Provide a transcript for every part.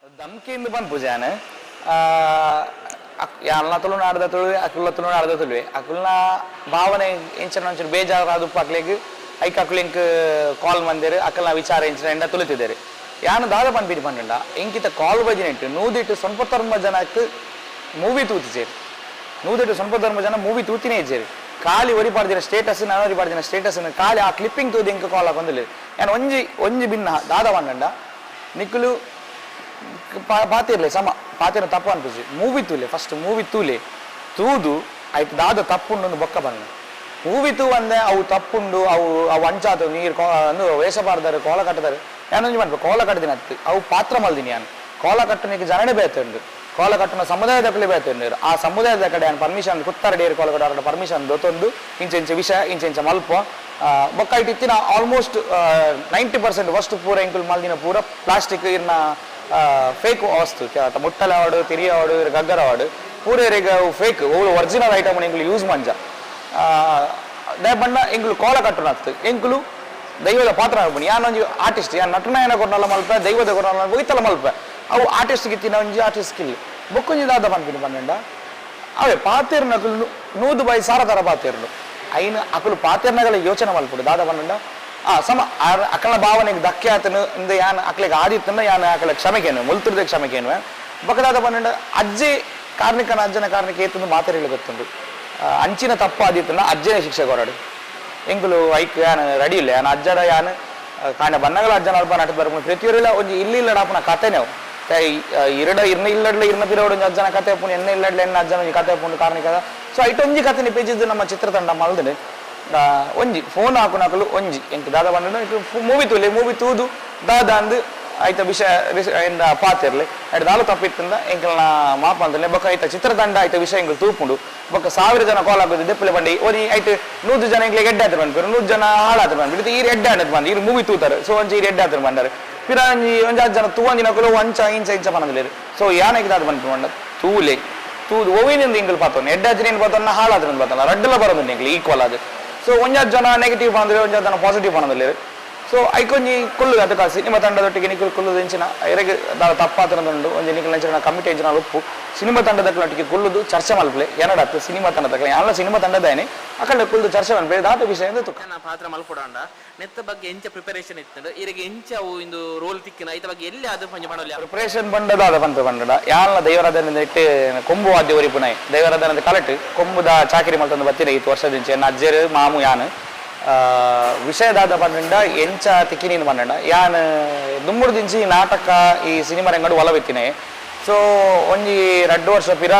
ಧಮ್ಕಿಂದು ಪನ್ಪುಜಿ ಯಾನ್. ಯಾನ್ಲ ತುಳುನಾಡ್ದ ತುಳುವೆ, ಅಕುಲ್ಲ ತುಳುನಾಡ್ದ ತುಳುವೆ. ಅಕುಲ್ನ ಭಾವನೆ ಎಂಚಿನ ಒಂಚೂರು ಬೇಜಾರಾದುಪ್ಪು ಅಕ್ಲೆಗ್, ಐಕ್ ಅಕುಲು ಎಂಕ್ ಕಾಲ್ ಮಂದೆರ್, ಅಕಲ್ನ ವಿಚಾರ ಎಂಚಿನ ಎಂಡ ತುಳಿತಿದ್ದೇರು. ಯಾನ್ ದಾದ ಪನ್ಪಿನಿ ಪಂಡಂಡ, ಎಂಕಿತ ಕಾಲ್ ಬಜಿನೆಟ್ ನೂದಿಟ್ ಸೊನ್ಪತ್ತೊಂಬ ಜನಕ್ ಮೂವಿ ತೂತಿಜೆರ್. ನೂದೆಟ್ ಸೊನ್ಪತ್ತೊಂಬ ಜನ ಮೂವಿ ತೂತಿನೇ ಇಜ್ಜೆರ್. ಖಾಲಿ ಒರಿ ಪಾಡ್ದಿನ ಸ್ಟೇಟಸ್, ನನೊರಿ ಪಾಡ್ದಿನ ಸ್ಟೇಟಸ್, ಖಾಲಿ ಆ ಕ್ಲಿಪ್ಪಿಂಗ್ ತೂದು ಎಂಕ್ ಕಾಲ್ ಹಾಕೊಂದಿಲ್ಲ. ಯಾನ್ ಒಂಜಿ ಒಂಜಿ ಬಿನ್ನ ದಾದ ಪಂಡಂಡ, ನಿಕುಲು ಪಾತಿರ್ಲೆ ಸಮ ಪಾತಿರ ತಪ್ಪು ಅನ್ಪುಜಿ, ಮೂವಿ ತೂಲೆ, ಫಸ್ಟ್ ಮೂವಿ ತೂಲೆ, ತೂದು ಐಟ್ ದಾದ ತಪ್ಪುಂಡು ಬೊಕ್ಕ ಪನ್ನೆ. ಮೂವಿ ತೂವಂದೆ ಅವು ತಪ್ಪುಂಡು, ಅವು ಅವು ಅಂಚಾತ ನೀರು ಅಂದು ವೇಷ ಪಾಡ್ದಾರೆ, ಕೋಲ ಕಟ್ಟದಾರೆ. ಯಾನ್ ಒಂಜಿ ಪನ್ಪೆ, ಕೋಲ ಕಟ್ಟದಿನ ಅತ್ತು, ಅವು ಪಾತ್ರ ಮಲ್ದಿನಿ. ಯಾನ್ ಕೋಲ ಕಟ್ಟನಿಗೆ ಜನನೇ ಬೇತೆ ಉಂಡು, ಕೋಲ ಕಟ್ಟುನ ಸಮುದಾಯದಕುಲೇ ಬೇತೆ ಉಂಡು. ಆ ಸಮುದಾಯದ ಕಡೆ ಯಾನ್ ಪರ್ಮಿಷನ್ ಕುತ್ತರ ಡೇರ್ ಕೋಲ ಕಟ್ಟ ಪರ್ಮಿಷನ್ ದೊತ್ತೊಂದು ಇಂಚ ಇಂಚ ವಿಷಯ ಇಂಚ ಇಂಚ ಮಲ್ಪ ಬೊಕ್ಕ ಐಟ್ ಇತ್ತಿನ ಆಲ್ಮೋಸ್ಟ್ 90% ವಸ್ತು ಪೂರ ಎಂಕುಲು ಮಲ್ದಿನ ಪೂರ ಪ್ಲಾಸ್ಟಿಕ್ ಇರ್ನ ಫೇಕ್ ವಸ್ತು. ಮುಟ್ಟಲೆ ಆವಡು, ತಿರಿ ಆವಡು, ಗಗ್ಗರ ಆವಡು, ಪೂರ ಎರೆಗ್ ಫೇಕ್, ಅವು ಒರಿಜಿನಲ್ ಐಟಮ್ ಎಂಕುಲು ಯೂಸ್ ಮಂಜ. ಬಣ್ಣ ಎಂಕುಲು ಕೋಲ ಕಟ್ಟುನತ್ತು, ಎಂಕುಲು ದೈವದ ಪಾತ್ರ ಆಪುನಿ. ಯಾನ್ ಒಂಜಿ ಆರ್ಟಿಸ್ಟ್, ಯಾನ್ ನಟನಾಯನ ಕೊರ್ನಲ ಮಲ್ಪೆ, ದೈವದ ಕೊರ್ನಲ ಒಯ್ತಲ ಮಲ್ಪೆ. ಅವು ಆರ್ಟಿಸ್ಟ್ ಇತ್ತಿನ ಒಂಜಿ ಆರ್ಟಿಸ್ಟ್ ಸ್ಕಿಲ್. ಬೊಕ್ಕೊಂಜಿ ದಾದ ಪನ್ಪಿನಿ ಪಂಡ, ಅವೇ ಪಾತೆರ್ನಕುಲು ನೂದು ಬೈ ಸಾರ ತರ ಪಾತೆರ್ನು ಐನ್ ಅಕುಲು ಪಾತೆರ್ನಗಲ ಯೋಚನೆ ಮಲ್ಪುಡು. ದಾದ ಪಂಡ, ಆ ಸಮ ಅಕಲ್ನ ಭಾವನೆಗೆ ಧಕ್ಕೆ ಆತನು ಇಂದ ಯಾನ್ ಅಕ್ಲೆಗ್ ಆದಿತ್ತನ ಯಾನ್ ಅಕಲ ಕ್ಷಮೆಕೇನು, ಮುಲ್ತುರ್ದೆ ಕ್ಷಮೆಕೇನು. ಬೊಕ್ಕ ದಾದ ಪಂಡ, ಅಜ್ಜೆ ಕಾರ್ಣಿಕನ ಅಜ್ಜನ ಕಾರ್ಣಿಕ ಏತಂದು ಮಾತೆರೆಗ್ಲ ಗೊತ್ತುಂಡು. ಅಂಚಿನ ತಪ್ಪು ಆದಿತ್ತನ ಅಜ್ಜನೇ ಶಿಕ್ಷೆ ಕೊರಡು. ಎಂಕುಲು ಐಕ್ ಯಾನ್ ರೆಡಿ ಇಲ್ಲ. ಯಾನ್ ಅಜ್ಜಡ ಯಾನ್ ಕಾಂಡ ಬನ್ನಗಲ ಅಜ್ಜನ ಅಲ್ಪ ನಟ ಬರ್ಪುನ ಪ್ರತಿಯೊರಿಲ ಒಂಜಿ ಇಲ್ಲಿ ಇಲ್ಲಡಾಪುನ ಕತೆನೇ ಅವು. ಇರಡ ಇರ್ನ ಇಲ್ಲಡ್ಲ ಇರ್ನ ಪಿರವಡು ಒಂಜಿ ಅಜ್ಜನ ಕತೆ ಅಪ್ಪುಂಡು, ಎನ್ನ ಇಲ್ಲಡ್ಲ ಎನ್ನ ಅಜ್ಜನ ಒಂಜಿ ಕತೆ ಅಪ್ಪುಂಡು ಕಾರ್ಣಿಕದ. ಸೊ ಐಟ್ ಒಂಜಿ ಕತೆನೆ ಪೇಜಿದ್ದು ನಮ್ಮ ಚಿತ್ರತಂಡ ಮಲ್ದನೆ. ಒಂಜಿ ಫೋನ್ ಹಾಕುನಕಲು ಒಂಜಿ ಎಂಕ್ ದಾದ ಪಂಡ, ಮೂವಿ ತೂಲೆ, ಮೂವಿ ತೂದು ದಾದ ಅಂದ್ ಐತ ವಿಷಯ ಎಂದ ಪಾತೆರ್ಲೆ. ಐಟ್ ದಾಲ ತಪ್ಪಿತ್ತಂದ ಎಂಕಲ್ನ ಮಾಪ ಅಂತಲೆ. ಬೊಕ್ಕ ಐತ ಚಿತ್ರತಂಡ ಐತ ವಿಷಯ ಎಂಕುಲು ತೂಪುಂಡು. ಬೊಕ್ಕ 1000 ಜನ ಕಾಲ್ ಆಗುದು ದೆಪ್ಪಲೆ ಬಂಡಿ ಒರಿ ಐಟ್ 100 ಜನ ಎಂಕ್ಲೆಗ್ ಎಡ್ಡೆ ಆತ್ರ ಪನ್ಪೆರ್, 100 ಜನ ಹಾಳಾತ್ರ ಪನ್ಪೆರ್. ಈರ್ ಎಡ್ಡೆ ಆಂಡದ್ ಬಂದ್ ಈರ್ ಮೂವಿ ತೂತಾರೆ, ಸೊ ಒಂಜಿ ಈರ್ ಎಡ್ಡೆ ಆತ್ರ ಬಂಡಾರೆ. ಪಿರ ಒಂಜಿ ಒಂಜಿ ಜನ ತೂವಂದಿನಕುಲು ಅಂಚ ಇಂಚ ಇಂಚ ಪನಂದಿಲ್ಲೆರ್. ಸೊ ಯಾನ್ ದಾದ ಪನ್ಪು ಪಂಡ, ತೂಲೆ ತೂದು ಒವಿನಿಂದ ಎಂಕುಲು ಪಾತೊನ್ನ ಎಡ್ಡೆ ಆತಿನ ಪಾತೊನ್ನ ಹಾಳಾತ್ರ ಪಾತೊನ್ನ ರಡ್ಡಲ ಬರೋದು ಎಂಕ್ಲು ಈಕ್ವಲ್ ಅದು. ಸೊ ಒಂಜಾತ್ ಜನ ನೆಗೆಟಿವ್ ಪಂದ್ರೆ ಒಂಜಾತ್ ಜನ ಪಾಸಿಟಿವ್ ಪನಂದಿಲ್ಲೆರ್. ಸೊ ಐಕೊಂಜಿ ಕುಲ್ಲು ಅದಕ್ಕೆ ಸಿನಿಮಾ ತಂಡದೊಟ್ಟಿಗೆ ನಿಕುಲು ಕುಲ್ಲುದು ಎಂಚಿನ ಎರೆಗ್ ದಾದ ತಪ್ಪಾತ್ರದುಂಡು ಒಂಜಿ ನಿಕುಲು ಎಂಚಿನ ಕಮಿಟಿ ಎಂಚಿನ ಉಪ್ಪು ಸಿನಿಮಾ ತಂಡದಕ್ಲೊಟ್ಟಿಗೆ ಕುಲ್ಲುದು ಚರ್ಚೆ ಮಲ್ಪಲೆ. ಏನಡತ್ತು ಸಿನಿಮಾ ತಂಡದಕ್ಲೆ ಯಾನ್ಲ ಸಿನಿಮಾ ತಂಡದಾನೆ ಅಕಲ್ನ ಕುಲ್ದು ಚರ್ಚೆ ಮಲ್ಪಲೆ ದಾತ ವಿಷಯ ಅಂದ್ ತುಕ್ಕ. ಪಾತ್ರ ಮಲ್ಪುಡಾಂಡ ನೆತ್ತ ಬಗ್ಗೆ ಎಂಚ ಪ್ರಿಪರೇಷನ್ ಇತ್ತಂಡು, ಇರೆಗ್ ಎಂಚ ಅವು ಇಂದು ರೋಲ್ ತಿಕ್ಕಿನ ಐತ ಬಗ್ಗೆ ಎಲ್ಲಿ ಅದು ಪಂಜ ಪಣೋಲಿ? ಪ್ರಿಪರೇಷನ್ ಬಂಡದ ಅದ ಪನ್ಪೆ ಪಂಡಡ, ಯಾನ್ಲ ದೈವರಾಧನೆ ಇಟ್ಟು ಕೊಂಬು ವಾದ್ಯ ಒರಿಪುನೈ ದೈವರಾಧನೆ ಕಲಟ್ ಕೊಂಬುದ ಚಾಕಿರಿ ಮಲ್ತೊಂದು ಬತ್ತಿನ ಇತ್ತು ವರ್ಷದಿಂಚೆ ಎನ್ನ ಅಜ್ಜೆರ್ ಮಾಮು ಯಾನ್. ವಿಷಯದಾದ ಪಂಡ ಎಂಚ ತಿಕ್ಕಿನೀನು ಪಂಡ, ಯಾನ್ ದುಮ್ಮುಡು ದಿಂಚಿ ನಾಟಕ ಈ ಸಿನಿಮಾ ರಂಗಡು ಒಲವಿತ್ತಿನೆ. ಸೊ ಒಂಜಿ 2 ವರ್ಷ ಪಿರ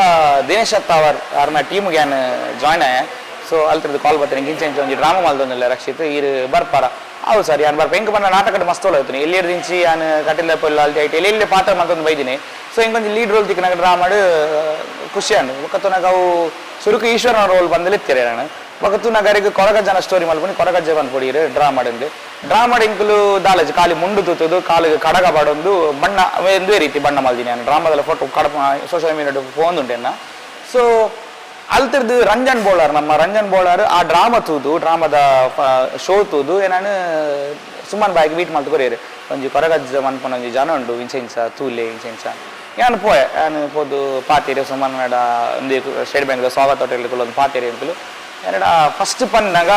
ದಿನೇಶ್ ಅತ್ತಾವರ್ ಅರ್ನ ಟೀಮ್ಗೆ ಯಾನ್ ಜಾಯ್ನ್ ಆಯೆ. ಸೊ ಅಲ್ತ್ರದ್ದು ಕಾಲ್ ಬರ್ತೀನಿ, ಇಂಚ ಇಂಚ ಒಂಜಿ ಡ್ರಾಮಾ ಮಲ್ತೊಂದಿಲ್ಲ ರಕ್ಷಿತ್, ಈರ್ ಬರ್ಪಾರ? ಹೌದು ಸರ್ ಯಾನ್ ಬರ್ಪ. ಎಂಕ್ ಪಂಡ ನಾಟಕದ ಮಸ್ತ್ ಒಲವಿತ್ತಿನಿ, ಎಲ್ಲಿ ದಿಂಚಿ ಯಾನ್ ಕಟಿಲ ಪೊಲ್ಲ ಅಲ್ಟಿ ಐಟ್ ಎಲ್ಲಿ ಪಾತ್ರ ಮಲ್ತೊಂದು ಬೈದಿನಿ. ಸೊ ಇಂಕೊಂಜಿ ಲೀಡ್ ರೋಲ್ ತಿಕ್ಕಿನಾಗ ಡ್ರಾಮಾಡ್ ಖುಷಿ ಆಂಡ್. ಬೊಕ್ಕ ತುನಗ ಅವು ಸುರುಕು ಈಶ್ವರನ ರೋಲ್ ಬಂದಲಿತ್ತೀರ ನಾನು. ಬೊಕ್ಕ ತುನಗರಿಗೆ ಕೊರಗಜ್ಜನ ಸ್ಟೋರಿ ಮಲ್ಪುನಿ, ಕೊರಗಜ್ಜ ಪನ್ಪೊಡಿರು ಡ್ರಾಮಾಡ್ ಡ್ರಾಮಾಡ್ ಎಂಕುಲು ದಾಲಜ್ ಖಾಲಿ ಮುಂಡು ತೂತುದು ಕಾಲಿಗೆ ಕಡಗ ಪಾಡೊಂದು ಬಣ್ಣ ಒಂದೇ ರೀತಿ ಬಣ್ಣ ಮಲ್ದಿನಿ ನಾನು. ಡ್ರಾಮಾದಲ್ಲ ಫೋಟೋ ಕಡಪ ಸೋಷಿಯಲ್ ಮೀಡಿಯಾ ಫೋನ್ ಉಂಟೆನ್ನ. ಸೊ ಅಲ್ತಿರ್ದು ರಂಜನ್ ಬೋಳಾರ್, ನಮ್ಮ ರಂಜನ್ ಬೋಳಾರ್ ಆ ಡ್ರಾಮಾ ತೂದು ಡ್ರಾಮಾದ ಶೋ ತೂದು ನಾನು ಸುಮನ್ ಬಾಯಿಗೆ ಮೀಟ್ ಮಲ್ತು ಕೊರಿಯರು. ಒಂಜಿ ಕೊರಗಜ್ಜ ಮನ್ಪುನ ಒಂಜಿ ಜನ ಉಂಡು ಇಂಚ ಇಂಚ ತೂಲೆ ಇಂಚ ಇಂಚ. ಯಾನ್ ಪೋಯೆ, ಯಾನ್ ಪೋದು ಪಾತೀರೆ ಸುಮನ್ ಮೇಡ ಒಂದು ಸ್ಟೇಟ್ ಬ್ಯಾಂಕ್ ಸ್ವಾಗತ ಹೋಟೆಲ್ ಒಂದು ಪಾತೀರೆ ಎಂಕುಲು. ಎನ್ನಡ ಫಸ್ಟ್ ಪನ್ನಾಗ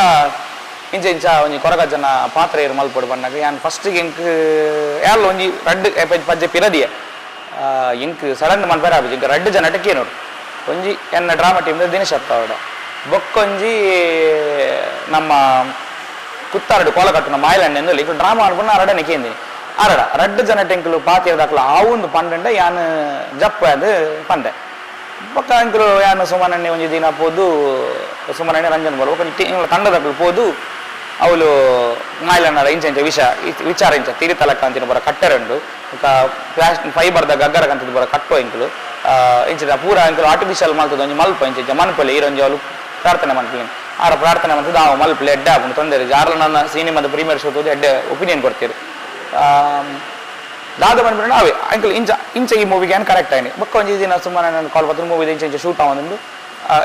ಇಂಚ ಇಂಚ ಒಂಜಿ ಕೊರಗಜ್ಜನ ಪಾತ್ರ ಏರು ಮಲ್ಪೊಡು ಪನ್ನಾಗ ಯಾನ್ ಫಸ್ಟಿಗೆ ಎಂಕ್ ಯಾರ್ಲ ಒಂಜಿ ರಡ್ಡ್ ಪಜ್ಜೆ ಪಿರದಿಯೆ ಎಂಕ್ ಸಡನ್ ಮನ್ಪೆರ ಆಪುಜಿ. ಎಂಕ್ ರಡ್ಡ್ ಜನ ಕೇನೋಡು, ಒಂಜಿ ಎನ್ನ ಡ್ರಾಮಾ ಟೀಮ್ ದಿನೇಶ್ ಅತ್ತಾವಡ, ಬೊಕ್ಕೊಂಜಿ ನಮ್ಮ ಕುತ್ತಾರಡು ಕೋಲ ಕಟ್ಟುನ ಮಾಯಲಣ್ಣೆ ಎಂದಲ್ಲಿ ಈಗ ಡ್ರಾಮಾ ಅನ್ಕೊಂಡು ಅರಡನೆ ಕೇಂದಿನಿ. ಅರಡ ರಡ್ಡ್ ಜನ ಟೆಂಕುಲು ಪಾತಿರದಾಕ್ಲ ಆವೊಂದು ಪಂಡಂಡ ಯಾನ್ ಜಪ್ಪ ಅದು ಪಂಡೆ. ಬೊಕ್ಕ ಎಂಕುಲು ಯಾನ್ ಸುಮನಣ್ಣೆ ಒಂಜಿ ದಿನ ಪೋದು ಸುಮನಣ್ಣೆ ರಂಜನ್ ಬೋಳು ಬೊಕ್ಕ ತಂಡದಕ್ಲು ಪೋದು ಅವಳು ಮಾಯಲಣ್ಣರ ಇಂಚ ಇಂಚ ವಿಷ ವಿಚಾರ ಇಂಚ ತಿರಿತಲಕ್ಕ ಅಂತಿನ ಬರ ಕಟ್ಟೆರುಂಡು, ಬೊಕ್ಕ ಪ್ಲಾಸ್ ಫೈಬರ್ದ ಗಗ್ಗರ ಕಂತದ ಬರ ಕಟ್ಟೋ ಎಂಕುಲು ಇಂಚಿನ ಪೂರ ಎಂಕುಲು ಆರ್ಟಿಫಿಷಿಯಲ್ ಮಲ್ತದ ಒಂಜಿ ಮಲ್ಪ ಇಂಚ ಇಂಚ ಮನ್ಪಲೆ ಈರೊಂಜಿ ಅವಳು ಪ್ರಾರ್ಥನೆ ಮನ್ಪಲೆ ಆರ ಪ್ರಾರ್ಥನೆ ಮಲ್ತದ ಆವು ಮಲ್ಪಲೆ ಎಡ್ಡೆ ಆಪುಂಡು ತೊಂದರೆ ಜಾರ್ಲ ನನ್ನ ಸಿನಿಮಾದ ಪ್ರೀಮಿಯರ್ ಶೋ ತೂದು ಎಡ್ಡೆ ಒಪಿನಿಯನ್ ಕೊಡ್ತೀರಿ. ದಾದ ಪನ್ಪಿನ ಅವೇ ಅಂಕಲ್ ಇಂಚ ಇಂಚ ಈ ಮೂವಿಗೆ ಏನು ಕರೆಕ್ಟ್ ಆಯ್ನಿ. ಬೊಕ್ಕ ಒಂಜಿ ದಿನ ಸುಮ್ಮನೆ ನಾನು ಕಾಲ್ ಬರ್ತದೆ, ಮೂವಿ ಇಂಚ ಇಂಚ ಶೂಟ್ ಆವೊಂದುಂಡು,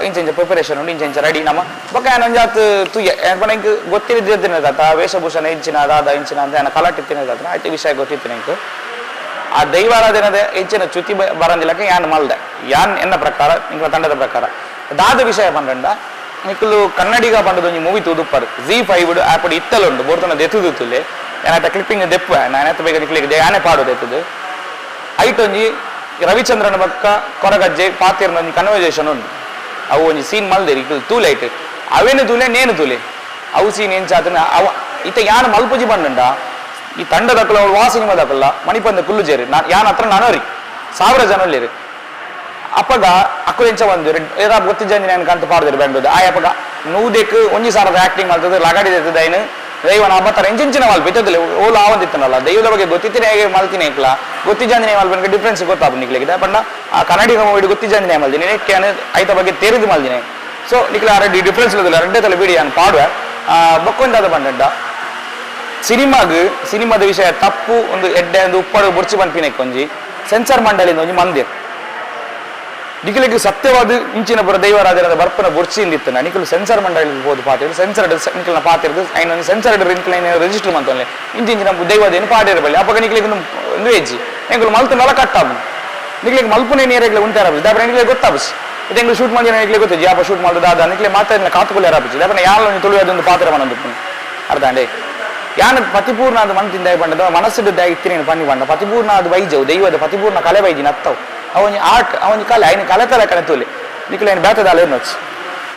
ಇಂಚ ಇಂಚ ಪ್ರಿಪರೇಷನ್ ಉಂಡು, ಇಂಚ ಇಂಚ ರೆಡಿ ನಮ್ಮ. ಬೊಕ್ಕ ಯಾನ್ ಒಂಜಾತ್ ತೂಯೆ ಪಂಡ ಎಂಕ್ ಗೊತ್ತಿದ್ದಿನ ತಾತ ವೇಷಭೂಷಣ ಇಂಚಿನ ದಾದ ಇಂಚಿನ ಅಂತ ಯಾನ್ ಕಲಾಟ್ ಇತ್ತಿನ ತಾತ ಆಯ್ತು ವಿಷಯ ಗೊತ್ತಿತ್ತು ಎಂಕ್. ಆ ದೈವಾರಾಧನೆದ ಹೆಚ್ಚಿನ ಚ್ಯುತಿ ಬರಂದಿಲಕ ಯಾನ್ ಮಲ್ದೆ. ಯಾನ್ ಎನ್ನ ಪ್ರಕಾರ, ನಿಕ್ಲ ತಂಡದ ಪ್ರಕಾರ ದಾದ ವಿಷಯ ಪಂಡಂಡ, ನಿಕುಲು ಕನ್ನಡಿಗ ಪಂಡದ ಒಂಜಿ ಮೂವಿ ತೂದುಪ್ಪರ್. ಜೀ 5 ಆಪ್ ಇತ್ತಲ ಉಂಡು. ಬೋರ್ತನ ದೆತ್ತುದು ತುಲೆ ಏನಾಟ ಕ್ಲಿಪ್ಪಿಂಗ್ ದೆಪ್ಪುವೆ ನಾನು ಬೇಗ ನಿಕ್ಲಿಗೆ ಯಾನೆ ಪಾಡು ದೆತ್ತದು. ಐಟ್ ಒಂಜಿ ರವಿಚಂದ್ರನ ಬಕ್ಕ ಕೊರಗಜ್ಜೆ ಪಾತಿರ್ನ ಒಂಜಿ ಕನ್ವರ್ಸೇಷನ್ ಉಂಡು. ಅವು ಒಂಜಿ ಸೀನ್ ಮಲ್ದೇರಿ, ಇಕುಲು ತೂಲೈಟ್ ಅವೇನು ತೂಲೆ ನೇನು ತೂಲೆ ಅವು ಸೀನ್ ಎಂಚಾತನ. ಅವ ಇತ್ತ ಯಾನ್ ಮಲ್ಪುಜಿ ಬಂಡಂಡ ಈ ತಂಡದಕ್ಕಲ್ಲ, ಅವಳು ವಾ ಸಿನಿಮಾದಕ್ಕಲ್ಲ ಮಣಿಪಂದ ಕುಲ್ಲುಜೇರಿ. ಯಾನ್ ಹತ್ರ ನಾನೋರಿ ಸಾವಿರ ಜನ ಉಲ್ಲೇರಿ. ಅಪ್ಪಗ ಅಕ್ಕು ಎಂಚ ಬಂದು ಏರಾ ಗೊತ್ತಿಜ್ಜಂದಿ ನಾನು ಕಂತು ಪಾಡ್ದಿರು ಬೆಂಡದು. ಆ ಅಪ್ಪಗ ನೂದೆಕ್ ಒಂಜಿ ಸಾವಿರದ ಆಕ್ಟಿಂಗ್ ಮಾಡ್ತದೆ, ಲಗಾಡಿ ದೆತ್ತದ. ಐನು ದೈವನ ಅಬತಾರ ಎಂಚಿನ ಮಲ್ಪ ಇತ್ತದಿಲ್ಲ ಓಲು ಆವಂದಿತ್ತನಲ್ಲ. ದೈವದ ಬಗ್ಗೆ ಗೊತ್ತಿತ್ತಿನ ಹೇಗೆ ಮಲ್ತಿನ ಇಕ್ಲ, ಗೊತ್ತಿಜ್ಜಂದಿನ ಮಲ್ಪನಿಗೆ ಡಿಫ್ರೆನ್ಸ್ ಗೊತ್ತಾಪ ನಿಕ್ಲಿಗೆ. ಪಂಡ ಆ ಕನ್ನಡಿಗ ಮೂವಿ ಗೊತ್ತಿಜ್ಜಂದಿನ ಮಲ್ದಿನಿ ನೆಕ್ಕೆ ಐತ ಬಗ್ಗೆ ತೆರೆದು ಮಲ್ದಿನಿ. ಸೊ ನಿಕ್ಲ ಅರಡಿ ಡಿಫ್ರೆನ್ಸ್ ಇಲ್ಲದಿಲ್ಲ. ರಡ್ಡೆ ತಲೆ ಬಿಡಿ ಯಾನ್ ಪಾಡುವೆ. ಬೊಕ್ಕೊಂದಾದ ಬಂಡಂಡ ಸಿನಿಮಾಗ್ ಸಿನಿಮಾದ ವಿಷಯ ತಪ್ಪು ಒಂದು ಎಡ್ಡೆ ಒಂದು ಉಪ್ಪಡು ಬುರ್ಚಿ ಪನ್ಪಿನಕ್ಕೆ ಒಂಜಿ ಸೆನ್ಸರ್ ಮಂಡಳಿಂದ ಒಂಜಿ ಮಂದಿರ್. ನಿಕಲಿಗೆ ಸತ್ಯವಾದ ಇಂಚಿನ ಬರ ದೈವರಾಜರದ ಬರ್ಪನ ಬುರ್ಚಿ ಇಂದಿತ್ತು. ನಿಕಲು ಸೆನ್ಸರ್ ಮಂಡಳಿ ಹೋದು ಪಾತಿರು ಸೆನ್ಸರ್ ನಿಕಲ್ನ ಪಾತಿರ್ದು ಐನ ಸೆನ್ಸರ್ ನಿಕಲ ರಿಜಿಸ್ಟರ್ ಮಂತೊನ್ಲೆ ಇಂಚಿ ಇಂಚಿನ ದೈವದೇನು ಪಾಡಿರ ಬಲ್ಲಿ. ಅಪಗ ನಿಕಲಿಗೆ ಒಂದು ವೇಜಿ ಎಂಕುಲು ಮಲ್ತು ನಲ ಕಟ್ಟಾಬು. ನಿಕಲಿಗೆ ಮಲ್ಪುನೆ ನೀರೆಗ್ಲೆ ಉಂಟಾರ ದಾಪರ ನಿಕಲಿಗೆ ಗೊತ್ತಾಬಸ್. ಇದು ಎಂಗ್ಲು ಶೂಟ್ ಮಾಡಿ ನಿಕಲಿಗೆ ಗೊತ್ತು ಜಾಪ ಶೂಟ್ ಮಾಡೋದು ದಾದ ನಿಕಲೆ ಮಾತಾಡಿನ ಕಾತುಕೊಲೆ ರಾಪಿச்சு. ದಾಪನ ಯಾಲ ತುಳುವಾದೊಂದು ಪಾತ್ರ ಮನೊಂದು ಅರ್ಧ ಅಂಡೆ. ಯಾನ ಪತಿಪೂರ್ಣ ಅದು ಮನ್ ತಿಂದ ಪಂಡದ ಮನಸ್ಸು ಇತ್ತಿನ ಪನ್ನಿ ಪಂಡ ಪತಿಪೂರ್ಣ ಅದು ಬೈಜವು ದೈವದ ಪತಿಪೂರ್ಣ ಕಲೆ ಬೈಜಿನ ಅತ್ತವು. ಅವನಿ ಆರ್ಟ್, ಅವನಿ ಕಲೆ, ಐನ ಕಲೆ ತರ ಕಲೆ ತೂಲೆ ನಿಕಲೆ ಬೇತದಾಲ ಏನು.